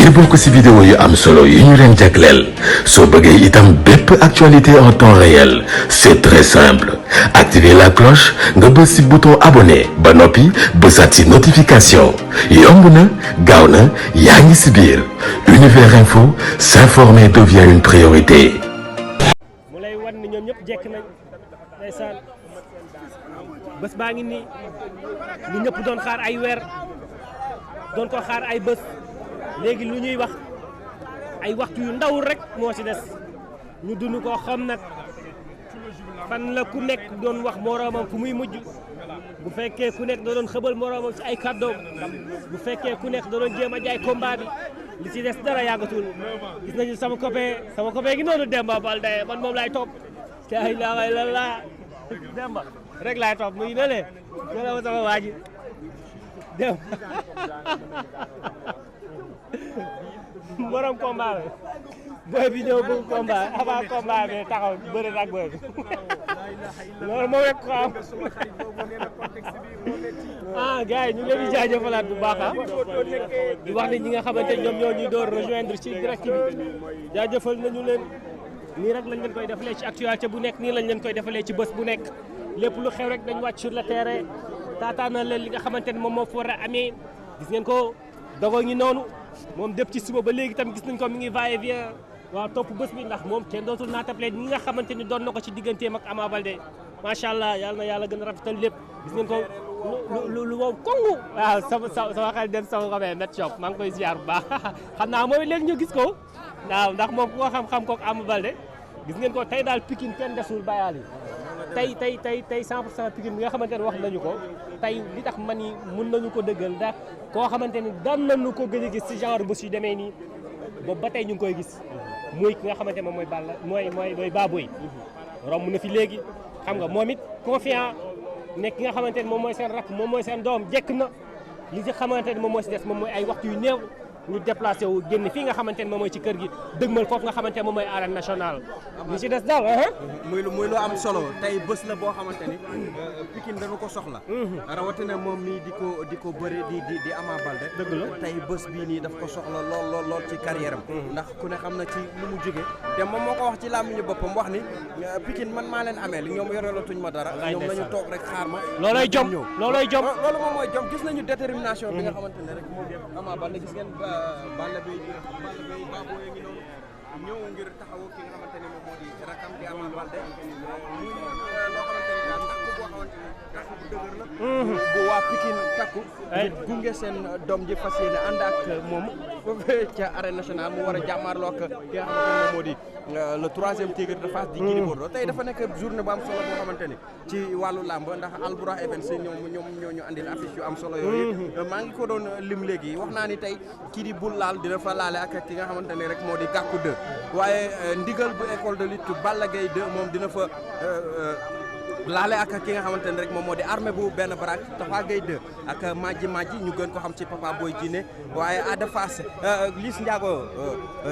ngir bokk ci vidéo yu am solo yu ñu leen jagleel soo bëggee itam bépp actualité en temps réel c'est très simple activer la cloche nga bës ci bouton abonné ba noppi bësaat ci notification yomb na gaaw na yaa ngi ci biir Univers Info s'informer devient une priorité. mu lay wan ni ñoom ñëpp jekk nañ ndeysaan bés baa ngi nii lu ñëpp doon xaar ay weer doon ko xaar ay bés léegi lu ñuy wax ay waxtu yu ndawul rek moo ci des ñu dund koo xam nag fan la ku nekk doon wax moroomam fu muy mujj bu fekkee ku nekk da doon xëbal moroomam ci ay kàddoom bu fekkee ku nekk da doon jéem a jaay combat bi li ci des dara yàggatul gis nañu sama copain gi noonu Demba Baldé man moom laay topp la ilaha illallah Demba rek laay topp muy ne le ma sama waa ji Demba borom combat bi booy bi ñëw bëgg combat avant combat bi taxaw bëri ak booy bi loolu moo wekk ko am gars yi ñu ngi leen di jaajëfalaat bu baax di wax ne ñi nga xamante ñoom ñoo ñuy door rejoindre ci direct bi jaajëfal nañu leen nii rek lañ leen koy defalee ci actualité bu nekk nii lañ leen koy defalee ci bés bu nekk lépp lu xew rek dañ wàcc sur le terrain taataana leen li nga xamante ne moom moo fa war a amee gis ngeen ko dogo ngi noonu moom dëpp ci suba ba léegi tam gis nañ ko mi ngi va et vient waaw topp bés bi ndax moom kenn dootul naatable ñi nga xamante ni doon na ko ci digganteem ak Ama Baldé macha allah yàlla na yàlla gën a rafetal lépp gis ngeen ko lu wow kongu waaw sama xel den sama xamee net shop maa ngi koy ziar bu baax xam naa mooy léegi ñu gis ko waaw ndax moom ku ko xam kook Ama Baldé gis ngeen ko tey daal Pikine kenn desul bayaal yi tey 100% Pikine bi nga xamante ne wax nañu ko tey li tax man yi mun nañu ko dëggal ndax koo xamante ni daan nañu ko gëj a gis ci genre bés yu demee nii boobu ba tey ñu ngi koy gis muy ki nga xamante ne moom mooy Balla mooy Baboy romb na fi léegi xam nga moom it confiant nekk ki nga xamante ne moom mooy seen rakk moom mooy seen doom jekk na li ci xamante ne moom moo si des moom mooy ay waxtu yu néew ñu déplacé wu génn fii nga xamante ne moom mooy ci kër gi dëgmal foofu nga xamante ne moom mooy arène nationale li ci des daal muy lu am solo tey bés la boo xamante ni Pikine dañu ko soxla rawatina moom mii di ko bëri di Ama Baldé dëgg la tey bés bii nii daf ko soxla lool ci carrière am ndax ku ne xam na ci lu mu jóge te moom moo ko wax ci làmmiñu boppam wax ni Pikine man maa leen amee li ñoom yorelatuñ ma dara ñoom nañu toog rek xaar ma loolooy jom loolu moom mooy jom gis nañu détermination bi nga xamante ne rek moom Ama Baldé gis ngeen Balla Gaye Baboy ngi noonu ñëw ngir taxawu ki nga xamante ne moom moo di rakam di Ama Baldé muy loo xamante ni daal takku boo xamante ni takku bu dëgër la bu waa Pikine takku gunge seen doom ji fas yéene ànd ak moom foofee ca arène nationale mu war a jàmmaarloo ak ki nga xamante ne moom moo di le troisième tigre de Fass di Gris Bordeaux tey dafa nekk journée bu am solo boo xamante ni ci wàllu làmb ndax Albourakh Events ñoom ñoo ñu andil affiche yu am solo yooyu maa ngi ko doon lim léegi wax naa ni tey kii di bul laal dina fa laale ak ki nga xamante ne rek moo di Gàkku 2 waaye ndigal bu école de lutte Balla Gaye 2 moom dina fa laale ak ki nga xamante ne rek moom moo di armée bu benn barak Tafa Gueye 2 ak Madji ñu gën ko xam ci Papa Boy Djiné waaye Ada Fass Liss Ndiago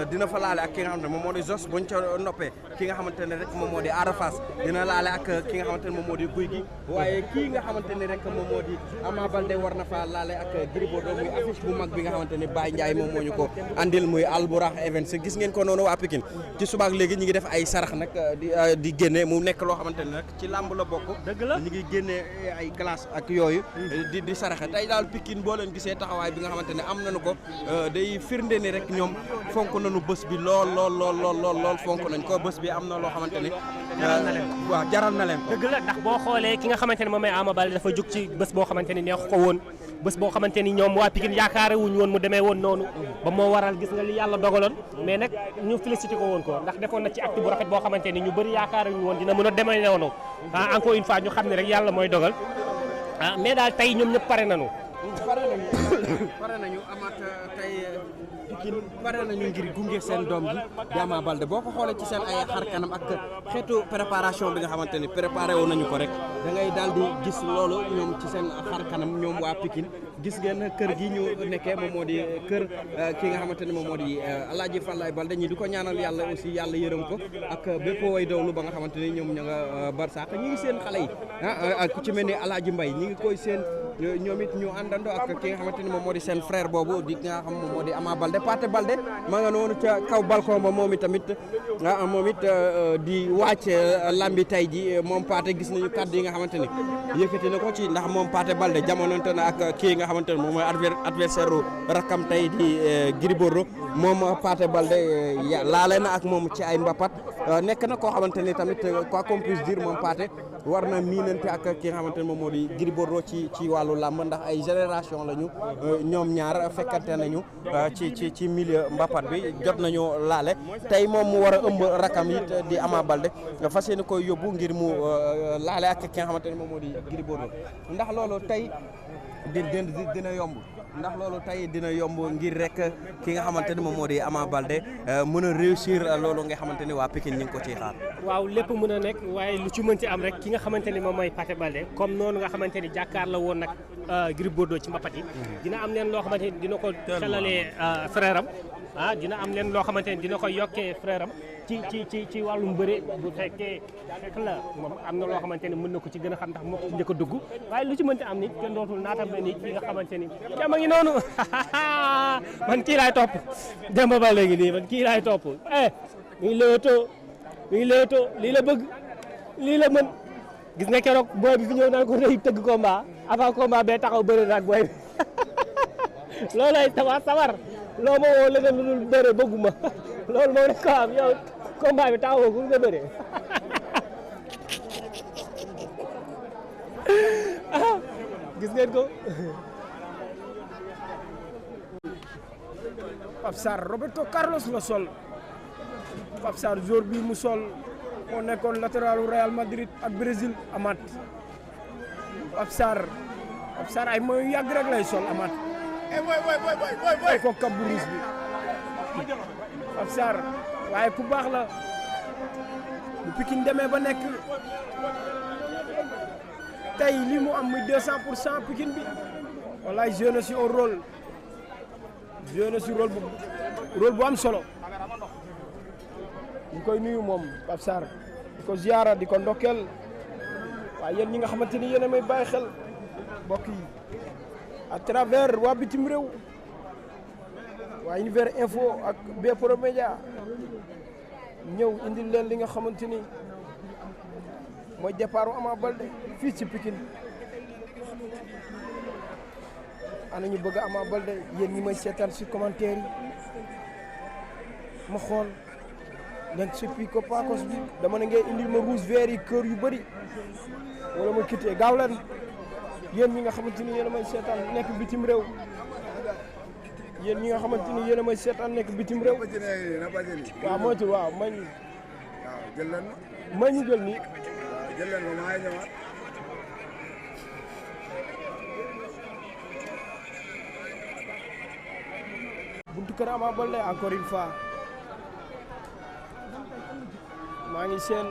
dina fa laale ak ki nga xamante ne moom moo di Zos buñ ca noppee ki nga xamante ne rek moom moo di Ada Fass dina laale ak ki nga xamante ne moom moo di Gouye Gui waaye kii nga xamante ne rek moom moo di Ama Baldé war na fa laale ak Gris Bordeaux muy affiche bu mag bi nga xamante ne Baye Ndiaye moom moo ñu ko andil muy Albourakh Events gis ngeen ko noonu waa Pikine ci subaak léegi ñi ngi def ay sarax nag di génne mu nekk loo xamante ne rek ci làmb la bokk ñu ngi génne ay glace ak yooyu di saraxe tey daal Pikine boo leen gisee taxawaay bi nga xamante ne am nañu ko day firnde ni rek ñoom fonk nañu bés bi lool fonk nañ ko bés bi am na loo xamante ni waaw jaral na leen ko dëgg la ndax boo xoolee ki nga xamante ne moom mooy Ama Baldé dafa jóg ci bés boo xamante ni neexu ko woon bés boo xamante ni ñoom waa Pikine yaakaare wuñ woon mu demee woon noonu ba moo waral gis nga li yàlla dogaloon mais nag ñu félicité ko woon ko ndax defoon na ci acte bu rafet boo xamante ni ñu bëri yaakaare wuñ woon dina mën a demee noonu encore une fois ñu xam ne rek yàlla mooy dogal mais daal tey ñoom ñëpp pare nañu amaat tey Pikine pare nañu ngir gunge seen doom ji di Ama Baldé boo ko xoolee ci seen ay xar kanam ak xeetu préparation bi nga xamante ni préparé woon nañu ko rek da ngay daal di gis loolu ñoom ci seen xar kanam ñoom waa Pikine gis ngeen kër gi ñu nekkee moom moo di kër ki nga xamante ne moom moo di Alaaji Falaye Baldé ñi di ko ñaanal yàlla aussi yàlla yërëm ko ak bépp way dawlu ba nga xamante ni ñoom ña nga barsàq ñi ngi seen xale yi ku ci mel ni Alaaji Mbay ñi ngi koy seen ñoom it ñu àndandoo ak ki nga xamante ni moom moo di seen frère boobu di nga xam moom moo di Ama Baldé Pathé Baldé ma nga noonu ca kaw balcon ba moom itamit di wàcc lambi tay ji moom Pathé gis nañu kàddu yi nga xamante ni yëkkati na ko ci ndax moom Pathé Baldé jamononte na ak kii nga xamante ni moom mooy adversaire rakam tay di Gris Bordeaux moom Pathé Baldé laale na ak moom ci ay mbapat nekk na koo xamante ni tamit quoi qu'on puisse dire moom Pathé war na miinante ak ki nga xamante ni moom moo di Gris Bordeaux ci wàllu làmb ndax ay génération lañu ñoom ñaar fekkante nañu ci milieu mbapat bi jot nañu laale tey moom mu war a ëmb rakam it di Ama Baldé fas yéene koy yóbbu ngir mu laale ak ki nga xamante ni moom moo di Gris Bordeaux ndax loolu tey dina yomb ndax loolu tey dina yomb ngir rek ki nga xamante ni moom moo di Ama Baldé mën a réussir loolu nga xamante ni waa Pikine ñu ngi ko ciy xaar. waaw lépp mën a nekk waaye lu ci mën ci am rek ki nga xamante ni moom mooy Pathé Baldé comme noonu nga xamante ni jàkkaar la woon nag Gris Bordeaux ci mbapat yi dina am leen loo xamante ni dina ko xelalee frère am dina am leen loo xamante ni dina ko yokkee frère am ci wàllum bëre bu fekkee fekk la moom am na loo xamante ni mën na ko ci gën a xam ndax moo ko ci njëkk a dugg waaye lu ci mënti am ni kenn dootul naatam na ni ki nga xamante ni jàmm ngi noonu man kii laay topp Demba Ba léegi nii man kii laay topp mi ngi léewatoo lii la bëgg lii la mën gis nga keroog booy bi fi ñëw naan ko rëy tëgg combat avant combat bee taxaw bëri naag booy bi loolay sawar loo ma woo leneen lu dul bëre bëgguma loolu moom rek ko am yow combat bi taxawoo ko nga bëre gis ngeen ko Pape Sarr Roberto Carlos la sol Pape Sarr jour bi mu sol moo nekkoon latéralu Real Madrid ak Brésil Amat Pape Sarr ay mooy yàgg rek lay sol Amat ay ko kab bu ruus bi Pape Sarr waaye ku baax la bu Pikine demee ba nekk tey li mu am muy 200% Pikine bi wallaay joué na si un rôle rôle bu am solo ñu koy nuyu moom Pape Sarr di ko ziara di ko ndokkeel waaye yéen ñi nga xamante ni yéen a may bàyyi xel mbokk yi à travers waa bitim réew waa Univers Info ak Bprod Média ñëw indil leen li nga xamante ni mooy départ Ama Baldé fii ci Pikine ana ñu bëgg Ama Baldé yéen ñi may seetaan ci commentaire yi ma xool leen suppi ko paakos bi dama ne ngay indil ma rouge vert yi kër yu bëri wala ma quitté gaaw leen yéen ñi nga xamante ni yéen a may seetaan nekk bitim réew yéen ñi nga xamante ni yéen a may seetaan nekk bitim réew waaw moytu waaw may ñu jël nii buntu kër Ama Baldé encore une fois maa ngi seen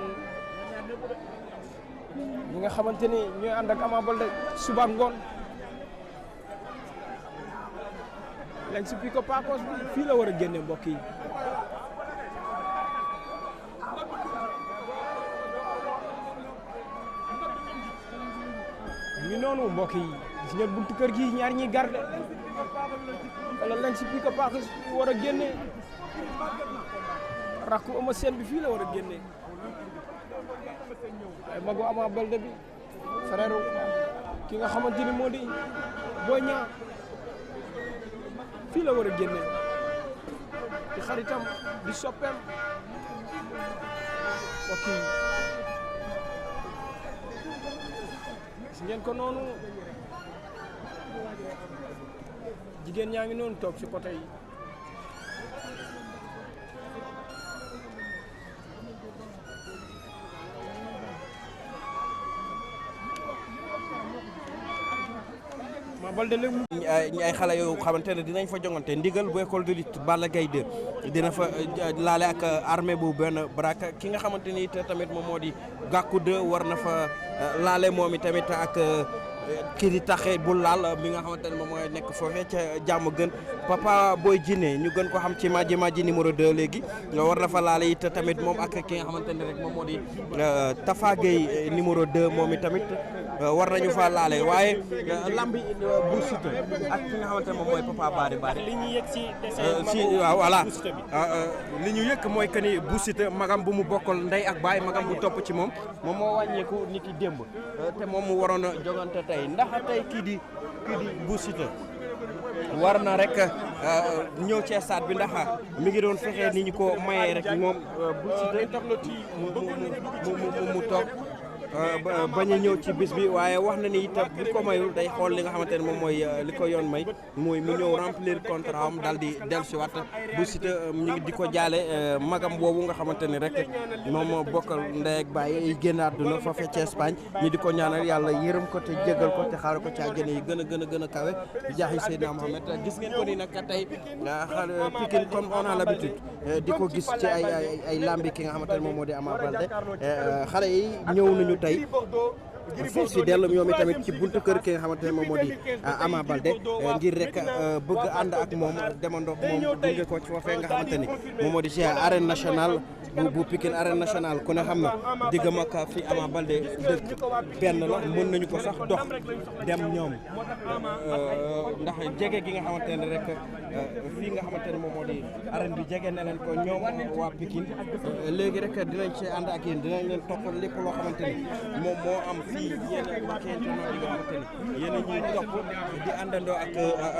ñi nga xamante ni ñooy ànd ak Ama Baldé suba ak ngoon lañ si piko pakos bi fii la war a génne mbokk yi ñu noonu mbokk yi gis ngeen buntu kër gi ñaar ñi garde wala lañ si piko pakos bi war a génne rakku Eumeu Sène bi fii la war a génne ay magu Ama Baldé bi frère ki nga xamante ni moo di Boy Niang fii la war a génne di xaritam di soppeem ok gis ngeen ko noonu jigéen ñaa ngi noonu toog ci côté yi ay xale yoo xamante ne dinañ fa jongante ndigal bu école de lutte Balla Gaye 2 dina fa laale ak armée bu benn brak ki nga xamante ni tamit moom moo di Gàkku 2 war na fa laale moom i tamit ak kii di taxe bu laal mi nga xamante ne moom mooy nekk foofee ca jàmm gën Papa Boy Djiné ñu gën ko xam ci Madji numéro 2 léegi war na fa laale it tamit moom ak ki nga xamante ne rek moom moo di Tafa Gueye numéro 2 moom i tamit war nañu fa laale waaye lambi bu Siteu ak ki nga xamante ne moom mooy Papa Bari Bari li ñu yëg si waaw voilà li ñu yëg mooy que ni bu Siteu magam bu mu bokkal ndey ak baay magam bu topp ci moom moo wàññeeku ni ki démb te moom mu waroon a jogante tey ndax tey kii di bu Siteu war na rek ñëw ci stade bi ndax mi ngi doon fexe ni ñu ko mayee rek moom bu Siteu mu toog bañ a ñëw ci bis bi waaye wax na ni itam bu ko mayul day xool li nga xamante ne moom mooy li ko yoon may mooy mu ñëw remplir contrat am daal di dellusiwaat bu Siteu ñu ngi di ko jaale magam boobu nga xamante ni rek moom moo bokkal ndey ak baay yi génn àdduna foofee ci Espagne ñu di ko ñaanal yàlla yërëm ko te jégal ko te xaaral ko ci àjjana yi gën a kawe di jaaxi Seydina Mohamed gis ngeen ko ni nag tey Pikine comme on a l'habitude di ko gis ci ay lambi ki nga xamante ne moom moo di Ama Baldé xale yi ñëw nañu tey fees fi dellu ñoom itamit ci buntu kër ki nga xamante ne moom moo di Ama Baldé ngir rek bëgg ànd ak moom demandoog moom gunge ko ci foofee nga xamante ni moom moo di ci arène nationale bu Pikine arène nationale ku ne xam na diggam ak fi Ama Baldé dëkk benn la mën nañu ko sax dox dem ñoom ndax jege gi nga xamante ne rek fii nga xamante ne moom moo di arène bi jege na leen ko ñoom waa Pikine léegi rek dinañ ci ànd ak yéen dinañ leen toppal lépp loo xamante ni moom moo am fii yéen mbokki internet yi nga xamante ni yéen a ñuy topp di àndandoo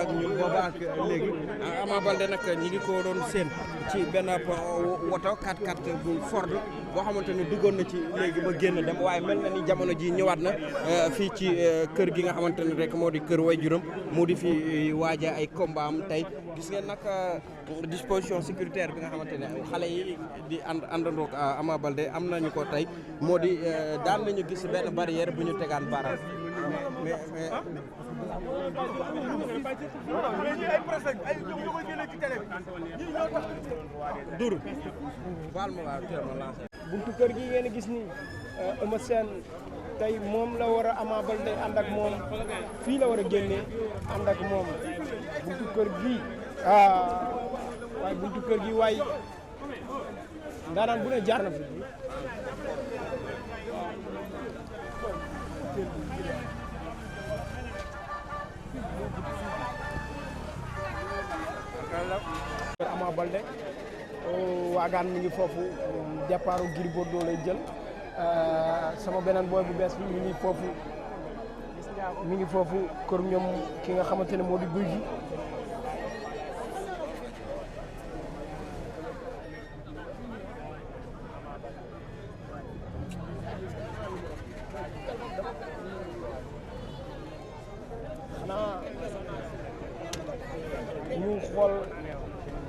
ak ñun booba ak léegi Ama Baldé nag ñi ngi ko doon seen ci benn woto 4x4 bu Ford boo xamante ni duggoon na ci léegi ba génn dem waaye mel na ni jamono ji ñëwaat na fii ci kër gi nga xamante ni rek moo di kër way juróom mu di fi waaja ay combat am tey gis ngeen nag disposition sécuritaire bi nga xamante ne xale yi di àndandoo Ama Baldé am nañu ko tey moo di daan nañu gis benn barrière bu ñu tegaan baaraam mais dur baal ma waaw teel ma lancé buntu kër gi ngeen gis ni Eumeu Sène tey moom la war a Ama Baldé ànd ak moom fii la war a génnee ànd ak moom buntu kër gi waaye buntu kër gi waay ndaanaan bu ne jaar na fi Ama Baldé waagaan mi ngi foofu départ Gris Bordeaux lay jël sama beneen booy bu bees bi mi ngi foofu kër ñoom ki nga xamante ne moo di Gouye Gui xanaa ñu xool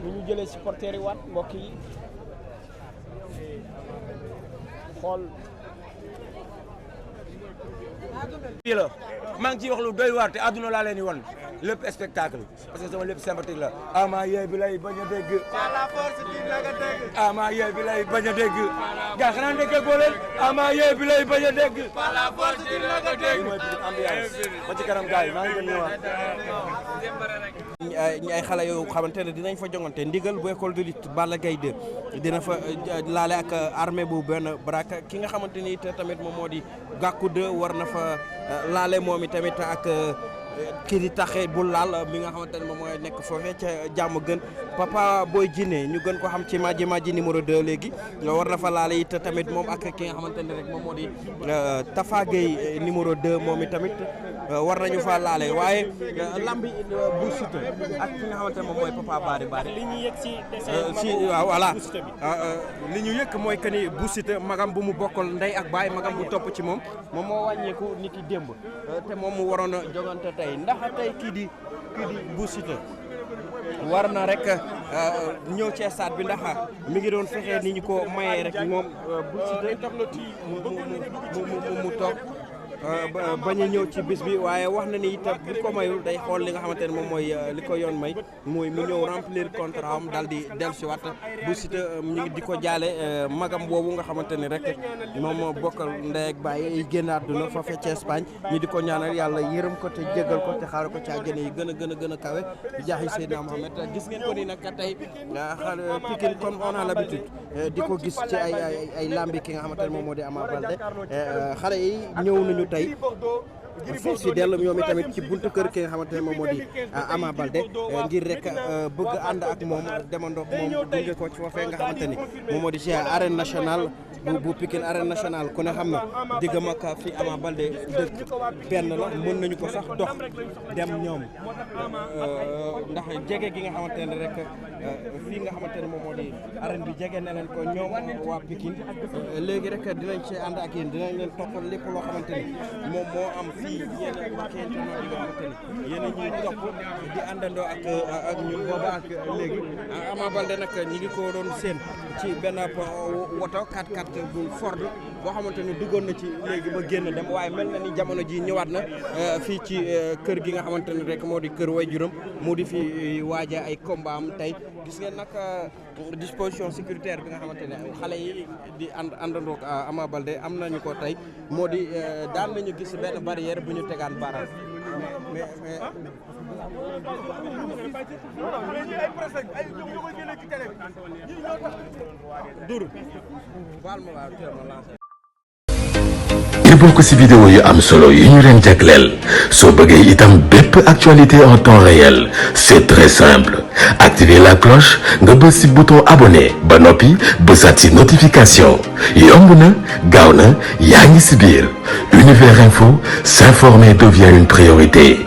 ni ñu jëlee supporters yi waat mbokk yi xool fii la maa ngi ciy wax lu doy waar te àdduna laa leen di wan lépp spectacle parce que sama lépp sympathique la Ama yee bi lay bañ a dégg Ama yee bi lay bañ a dégg gaa xanaa nekkee boo leen Ama yee bi lay bañ a dégg mooy ambiance ba ci kanam gars yi maa ngi leen ñëwaat ay xale yoo xamante ne dinañ fa jongante ndigal bu école de lutte Balla Gaye 2 dina fa laale ak armée bu benn brak ki nga xamante ni tamit moom moo di Gàkku 2 war na fa laale moom i tamit ak kii di taxe bu laal mi nga xamante ne moom mooy nekk foofee ca jàmm gën Papa Boy Djiné ñu gën ko xam ci Madji numéro 2 léegi war na fa laale it tamit moom ak ki nga xamante ne rek moom moo di Tafa Gueye numéro 2 moom i tamit war nañu fa laale waaye lambi bu Siteu ak ki nga xamante ne moom mooy Papa Bari Bari li ñu yëg si waaw voilà li ñu yëg mooy que ni bu Siteu magam bu mu bokkal ndey ak baay magam bu topp ci moom moo wàññeeku ni ki démb te moom mu waroon a jogante tey ndax tey kii di bu Siteu war na rek ñëw ci stade bi ndax mi ngi doon fexe ni ñu ko mayee rek moom bu Siteu mu toog bañ a ñëw ci bis bi waaye wax na ni itam bu ko mayul day xool li nga xamante ne moom mooy li ko yoon may mooy mu ñëw remplir contrat am daal di dellusiwaat bu Siteu ñu ngi di ko jaale magam boobu nga xamante ni rek moom moo bokkal ndey ak baay yi génn àdduna foofee ci Espagne ñu di ko ñaanal yàlla yërëm ko te jégal ko te xaaral ko ci àjjana yi gën a kawe di jaaxi Seydina Mohamed gis ngeen ko ni nag tey Pikine comme on a l'habitude di ko gis ci ay lambi ki nga xamante ne moom moo di Ama Baldé xale yi ñëw nañu nañu tey fees fi dellu ñoom itamit ci buntu kër ki nga xamante ne moom moo di Ama Baldé ngir rek bëgg ànd ak moom demandoog moom gunge ko ci foofee nga xamante ni moom moo di ci arène nationale bu Pikine arène nationale ku ne xam na diggam ak fi Ama Baldé dëkk benn la mën nañu ko sax dox dem ñoom ndax jege gi nga xamante ne rek fii nga xamante ne moom moo di arène bi jege na leen ko ñoom waa Pikine léegi rek dinañ ci ànd ak yéen dinañ leen toppal lépp loo xamante ni moom moo am fii yéen a kenn ci ñoo di nga xamante ni yéen a ñuy topp di àndandoo ak ñun booba ak léegi Ama Baldé nag ñi ngi ko doon seen ci benn woto 4x4 bu Ford boo xamante ni duggoon na ci léegi ba génn dem waaye mel na ni jamono ji ñëwaat na fii ci kër gi nga xamante ni rek moo di kër waajuram mu di fi waaja ay combat am tey gis ngeen nag disposition sécuritaire bi nga xamante ne xale yi di àndandoo ak Ama Baldé am nañu ko tey moo di daan nañu gis benn barrière bu ñu tegaan baaraam mais dur baal ma waaw teel ma lancé ngir bokk ci vidéo yu am solo yu ñu leen jagleel soo bëggee itam bépp actualité en temps réel c'est très simple activer la cloche nga bës ci bouton abonné ba noppi bësaat ci notification yomb na gaaw na yaa ngi ci biir Univers Info, s'informer devient une priorité.